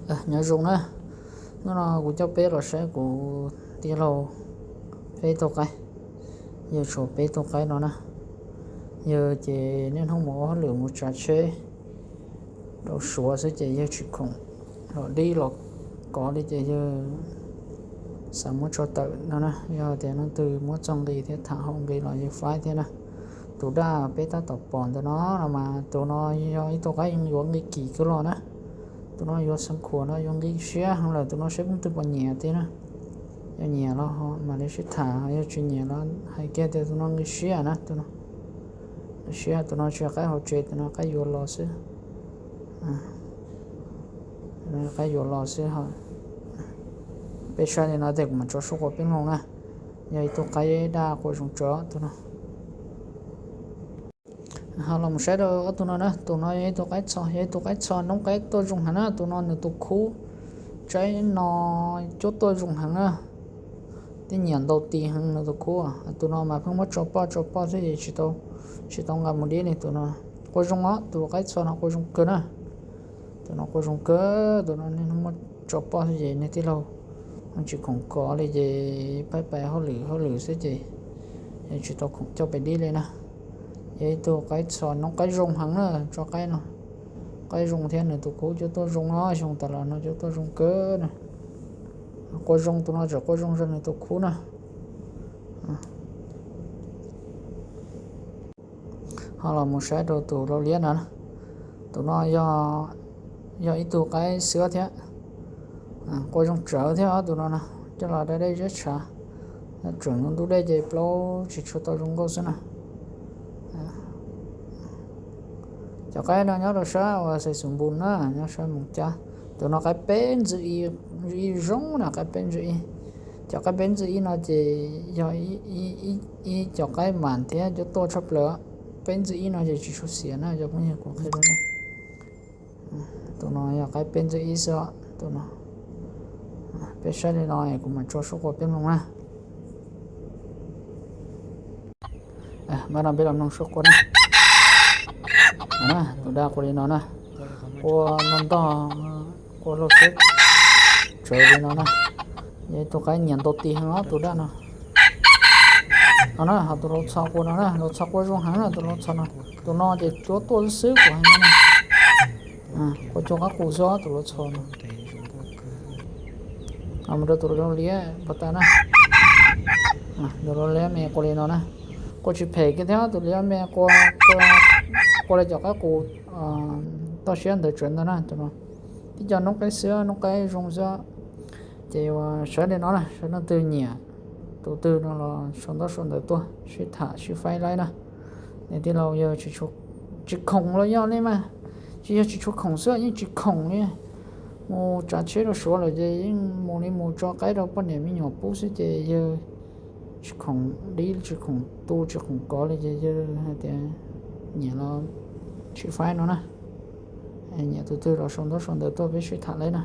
Nyob zoo na, hnub no kuv coj peb los saib kuv tij laug peb tug qaib. Yawg tshuav peb tug qaib no na. Yawg ces niaj hnub mus ua hauj lwm mus tsav tsheb rau Suav xwb ces yawg tsis khoom los dib los kov li ces yawg xav muab tso tawm no na. Yog tias leej twg muab txog nqi thiab tham hauv nqi los yawg faib thiab na. Tus daj peb tab tom pom ntawm no no mas tus no yog ib tug qaib yuav nqi kim kawg los na. Tus no yuav xeev khuam no yuav nqi siab heev lawm, tus no saib leej twg puas nyiam tiag na. Yog nyiam los mam li sib tham, yog tsis nyiam los hais kiag tias tus no nqi siab na, tus no nqi siab, tus no tsis yog qaib hauv tsev, tus no qaib yuav los xwb. Qaib yuav los xwb. Peb saib li no tias kuv mam tso suab qua peb mloog na. Yog ib tug qaib daj qua zoo tsawv tus no. Ho los mus saib rau ob tug no na, tus no yog ib tug qaib txho, yog ib tug qaib txho noob qaib tuaj zoo heev na, tus no nws tus khub tsaib no cuab tuaj zoo heev na. Tib nyiam ntau ti heev nws tus khub. Tus no mas pheej muab tso poj tso poj xwb ces tsis tau nqa mus dib li tus no. Qua zoo os, tus qaib txho no qua zoo kawg na. Tus no qua zoo kawg, tus no niaj hnub muab tso poj xwb ces niag tij laug tsis khoom kov li ces pais pais hauj lwm hauj lwm xwb ces tsis tau khoom coj pais dib li na. Yog ib tug qaib txho noob qaib zoo heev na, tso qaib no. Qaib zoo thiab nws tus khub cuab tuaj zoo os, xyoo tas los no cuab tuaj zoo kawg na. Qua zoo, tus no tseem qua zoo zog nws tus khub na. Ho los mus saib rau tus lau liab no, tus no yog ib tug qaib xwb thiab. Qua zoo tsawv thiab os tus no na, coj los da dej zeb tshav. Tseem ntub dej ces plaub tsis tshua tau zoo nkauj xwb na. Cov qaib no nyob rau sab uas Xais Xus Npus na, nyob sab Moos Cab. Tus no qaib peb ntxwg ib zoo na, qaib peb ntxwg ib. Cov qaib peb ntxwg ib no ces yog ib cov qaib mas thiab cuab tuaj tshaj plaws. Peb ntxwg ib no ces tsis tshua xiav na, cov phooj ywg, kuv qhia rau nej. Tus no yog qaib peb ntxwg ib xwb os, tus no. Peb saib li no kuv mam tso suab qua peb mloog na. Mas no peb los mloog suab qua na. Tus daj qua li no na, qua no ntog, qua lau xwb, tsawv li no na. Yog ib tug qaib nyiam ntau ti heev os tus daj no. No na, ho tus lau txho qua no na, lau txho qua zoo heev na, tus lau txho no. Tus no ces cuab tuaj xwb xwb kuv hais no na. Qua cuag qab qus xwb tus lau txho no. Mus rau tus lau liab puag ta na. Tus lau liab me qua li no na. Qua tsis phem kiag thiab, tus liab me qua, qua li cov qaib qus toj siab ntawd tsawv ntag na tus no. Tib co noob qaib xwb, noob qaib zoo xwb. Ces saib li no na, saib leej twg nyiam tus twg no los sau ntaub sau ntawv tuaj sib tham sib faib laib na. Niam tij laug yawg tsis khoom los yog li mas, tsis yog tsis tshua khoom xwb, yeej tsis khoom li. Mus tsav tsheb rau Suav lawm ces yeej mus li mus tso qaib rau poj niam me nyuam pub xwb ces yawg tsis khoom dib tsis khoom tu tsis khoom kov li ces yawg hais tias nyiam los sib faib no na. Nyiam tus twg los sau ntaub sau ntawv tuaj peb sib tham laib na.